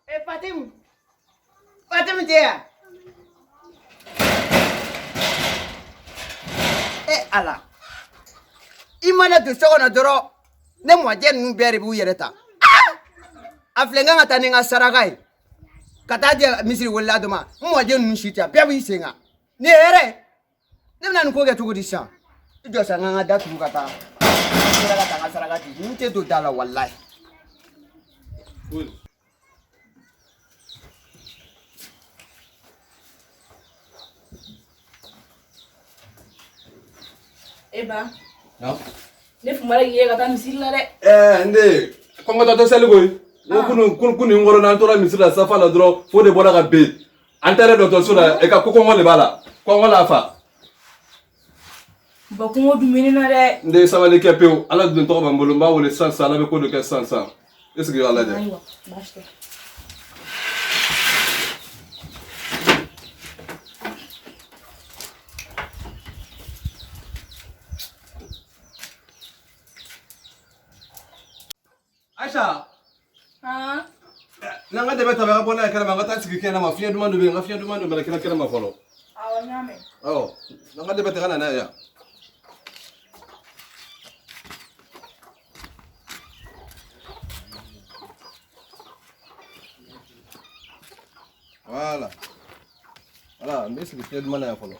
E Fatim. Fatim tɛ yan. E Ala. I mana don so kɔnɔ dɔrɔn ne mɔden ninnu bɛɛ de b'u yɛrɛ ta. A filɛ n kan ka taa ni n ka saraka ye. Ka taa di misiri welela dɔ ma. N mɔden ninnu si tɛ yan. Bɛɛ b'i sen kan. Nin ye hɛrɛ ye. Ne bɛna nin ko kɛ cogo di sisan? I jɔ sa n ka n ka da tugu ka taa. N sera ka taa n ka saraka di. Ninnu tɛ don da la walayi. E ba. Ne tun b'a la k'i ye ka taa misiri la dɛ. Ɛɛ n den kɔngɔtɔ tɛ seli koyi. N ko kunun kunun n kɔrɔ n'an tora misiri la safa la dɔrɔn fo de bɔra ka bin. An taara dɔgɔtɔrɔso la e ka ko kɔngɔ de b'a la. Kɔngɔ l'a fa. Ba kɔngɔ dun bɛ ne na dɛ. N den sabali kɛ pewu. Ala dun tɔgɔ bɛ n bolo n b'a wele sisan sisan Ala bɛ ko dɔ kɛ sisan sisan. I sigi k'a lajɛ. Ayiwa baasi tɛ. Aisha. Han. N'an ka dɛbɛ ta ka bɔ n'a ye kɛnɛma an ka taa sigi kɛnɛma fiɲɛ duman dɔ bɛ yen n ka fiɲɛ duman dɔ minɛ kɛnɛ kɛnɛma fɔlɔ. Awɔ n y'a mɛn. Awɔ n'an ka dɛbɛ ta ka na n'a ye yan. Voilà. Voilà, n bɛ sigi fiɲɛ duman na yan fɔlɔ.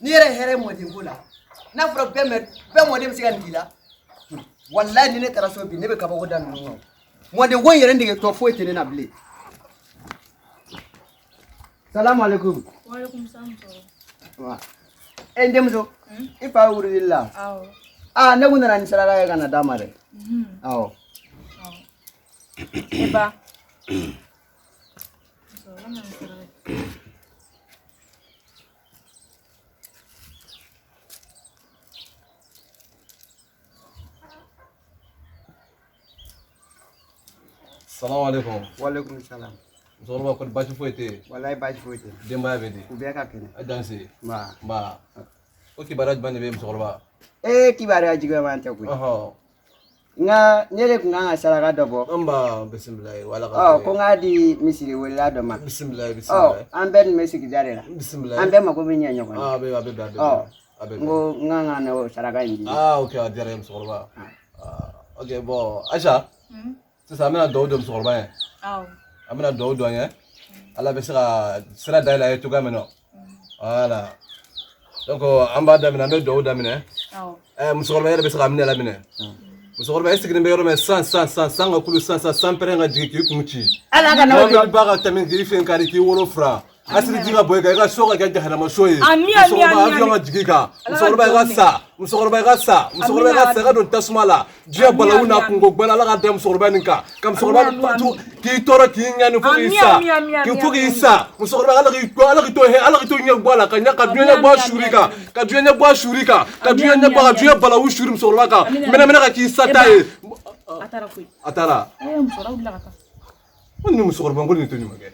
N'i yɛrɛ ye hɛrɛ mɔden ko la n'a fɔra bɛɛ mɛ bɛɛ mɔden bɛ se ka nin k'i la walayi ni ne taara so bi ne bɛ kabako da ninnu kan mɔden ko in yɛrɛ nege tɔ foyi tɛ ne na bilen. Salamu aleykum. Waaleykum salam musokɔrɔba. E n denmuso i fa bɛ wurudili la. Awɔ. Aa ne kun nana ni saraka ye ka na d'a ma dɛ. Awɔ. E ba. Musokɔrɔba nana ni saraka ye. Salamu aleykum. Waaleykum salam. Musokɔrɔba kɔni baasi foyi tɛ yen. Walayi baasi foyi tɛ yen. Denbaya bɛ di? U bɛɛ ka kɛnɛ. A danse. Nba. Nba. O kibaruya jumɛn de bɛ yen musokɔrɔba? Ee kibaruya juguman tɛ koyi. Ɔhɔn. Nka ne de tun kan ka saraka dɔ bɔ. Nba bisimilayi wala ka. Ɔ ko n k'a di misiri welela dɔ ma. Bisimilayi Ɔ bisimilayi. an bɛɛ dun bɛ sigida de la. Bisimilayi. An bɛɛ mako bɛ ɲɛ ɲɔgɔn na. Ah, a bɛ a bɛ bɛn a bɛ Ɔ bɛn a bɛ n bɛn. ko n kan ka na o saraka in di. Ah ok a diyara n ye musokɔrɔba. Ah, ok bon Aisha. Sisan an bɛna dugawu don musokɔrɔba ye. Awɔ. An bɛna dugawu don an ye. Ala bɛ se ka sira dayɛlɛ a ye cogoya min na. Voilà. Donc an b'a daminɛ an bɛ dugawu daminɛ. Awɔ. Ɛɛ musokɔrɔba yɛrɛ bɛ se ka minɛ laminɛ. Musokɔrɔba e sigilen bɛ yɔrɔ min sisan sisan sisan san ka kulu sisan sisan san pɛrɛn ka jigin k'i kun ci. Ala ka n'aw jɔ. Ba ka tɛmɛ k'i sen kari k'i wolo furan. Asiri ji ka bɔ i kan i ka so ka kɛ jahanama so ye. Ami, ami, Musokɔrɔba ami, avion ami. ka jigin i kan. Ala ka Musokɔrɔba i ka jɔn sa. Musokɔrɔba i ka sa. Musokɔrɔba i ka sa i ka don tasuma la. Diɲɛ Ami, balawu ami, n'a ami. kunko gbɛlɛ Ala ka da musokɔrɔba nin kan. Ka musokɔrɔba Ami, ami, ami. k'i tɔɔrɔ k'i ŋani fo k'i Ami, sa. ami, ami, K'i ami, fo k'i ami. sa. Musokɔrɔba Ala k'i to Ala k'i to Ala k'i to ɲɛ bɔ a la ka ɲɛ ka Ami, diɲɛ ɲɛ bɔ a ami, suri ami, kan. ami. Ka diɲɛ ɲɛ bɔ a suri kan. Ka Ami, diɲɛ ɲɛ ami, bɔ ka ami, diɲɛ balawu suri musokɔrɔba kan. Ami, ami. Mɛnɛ mɛnɛ ka k'i sa ta E ye. A taara koyi. A taara. Ee musokɔrɔba wulila ka taa. Ko nin musokɔrɔba ko nin tɛ ɲuman kɛ.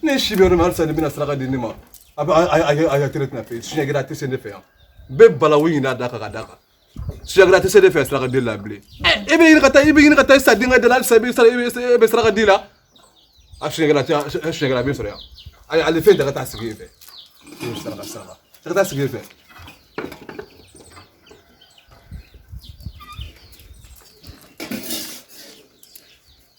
Ne si bɛ yɔrɔ min halisa ni bɛna saraka di ne ma. A bɛ a a tere tɛna fɛ siɲɛ a tɛ se ne fɛ yan. N bɛ balawu ɲini a da kan ka da kan. Siɲɛ a tɛ se ne fɛ saraka di la bilen. E bɛ ɲini ka taa i bɛ ɲini ka taa i sa denkɛ da la halisa i bɛ e bɛ saraka di la. A siɲɛ tɛ siɲɛ a bɛ sɔrɔ yan. Ayi ale fɛn ta ka taa sigi yen fɛ. Saraka saraka. Ka taa sigi yen fɛ.